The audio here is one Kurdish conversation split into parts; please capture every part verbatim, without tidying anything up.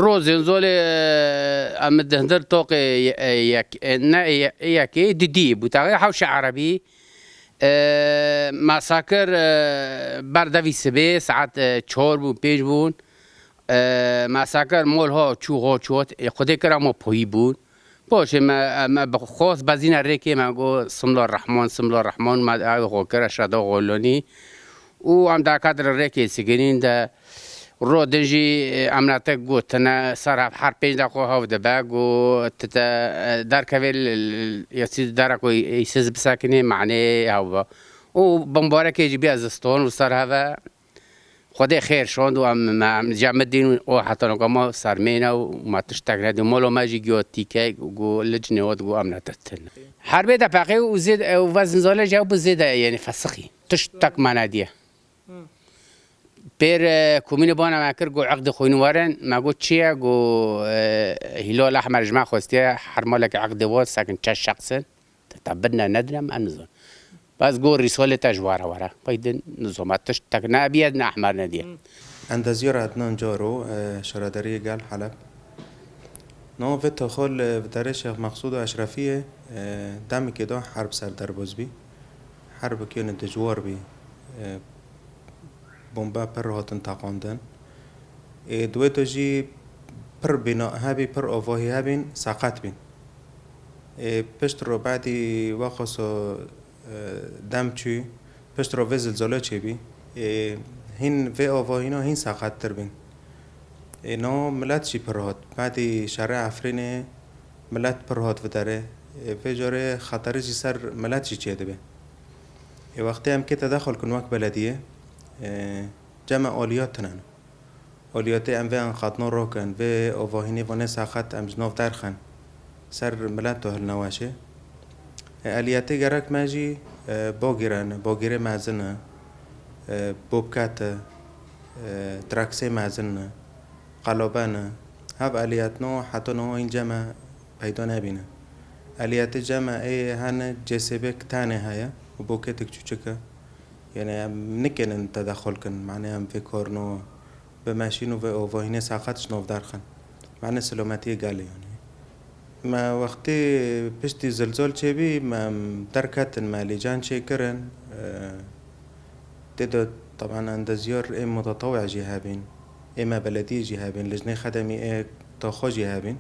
Rozên zolê, e, em di hundir toqê ye-, e, yek, e, ne, e, yekê, didî bû. Taxê hewşe erebî, e, masakir, e, berdevî sibê, saet, e, çor bûn, pênc bûn. E, masakir mol ho çû, ho çû, e, Xwedê kira mo poyî bûn. Poşê me, me bi xos bezîne rêkê, me got, "Simlo Rehman, Simlo Rehman", me ew xo kire şedo xolonî. Û em derket re rêkê sigirîn de, ro din jî, e, em ne te gotine, ser hev her pênc deqo hev dibe, got, "Ti te, e, derkevê li, li, yasî dera ku îsiz bisekinê, manê hev be." Û bombarekê jî bîya ziston û ser heve. Xwedê xêr şand û em, me, em cem dîn û heta noka ma sermêne û ma tiştek nedî. Molo me jî giyo tîkek û got, "Licnê ot", got, "Em ne te tin." Herbê de peqê û zêd, û ve zinzalê jî ew bi zêde, yani fesixî. Tiştek me nediye. Pêr, e, komînê bana me kir, got, "Eqdê xwîn werin." Me got, "Çi ye?" Got, e, "Hîlal Ehmer ji me xwestiye, her malekî eqdê wan sekin çeş şexsin. Te, te bidine nedine em, em nizan." Bes got, "Rîsolê te ji were were." Qeydin nizoma tiştek ne ebiye ne Ehmer nediye. Endezyar Ednan Caro, e, şaredariyê Gel Heleb. No vê toxo li, e, vidarê Şêx Mexsûd û Eşrefiyê, e, demekê de herb ser derbaz bî. Herbekê ne dijwar bî. E, bombe pir hatin teqandin. Ê, di wê de jî pir bîna hebî, pir avahî hebîn, seqet bîn. Ê, pişt ro bedî wexoso, e, dem çû, pişt ro vê zilzala çêbî. Ê, hîn vê avahîna hîn seqettir bîn. Ê, no milet jî pir hat. Bedî şerê Efrînê milet pir hat viderê. Ê, vê carê xeterî jî ser milet jî çêdibe. Ê, wextê em kê tedexul kin wek belediyê, ê, cem e aliyat tune ne. Aliyatê em vê enqadno rokin, vê avahînê vanê seqet em ji nav derxin. Ser milet de hilneweşê. E, aliyetê gerek me jî, e, bagîre ne, bagîrê mezin e, e, bobket e, e, traksê mezin e, qelobe ne. Hev aliyetno heta niha hîn cem e peyda nebîne. Aliyetê cem e ê hene C S B tenê heye û boketêk çûçik e. Yani em nikênin tedexul kin, manê em vê karno bimeşîn û vê avahînê seqet ji nav derxin. Manê silometiyê gelê yani. Me wextê piştî zilzal çêbî, me em derketin, me lîcan çêkirin. E, tê de taban endezyar ê mutetewî jî hebîn, ê me belediyê jî hebîn, lijnê xedemî ê taxo jî hebîn.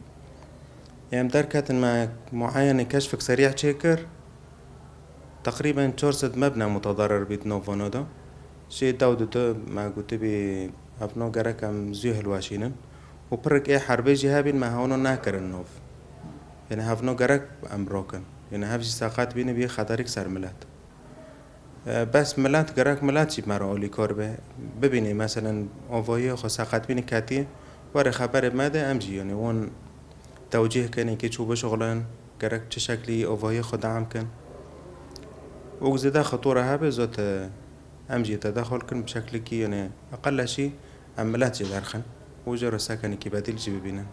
Ê em derketin, me muayene keşfek serî çêkir. Teqrîben çar sed mebne mutadarir bît nav vana de. Jê dew dide me gotibî, ev nav gerek em zû hilweşînin. Û pirek ê herbê jî hebîn me hewno nekirin nav. Yani hev nav gerek em rokin. Yani hev jî seqet bîne bî xeterîk ser milet. E, bes milet gerek milet jî me re alîkar be. Bibînê meselen avahiyê xwe seqet bîne ketî, were xeberê me de em jî yani wan tewcîh kenê kê çû bişuxulin, gerek çi şeklî avahiyê xwe deam kin. Û zêde xetora hebe zot, e, em jî tedexul kin bi şeklekî, yani eqelleşî em milet jî derxin û jê re sekenekî bedîl jî bibînin.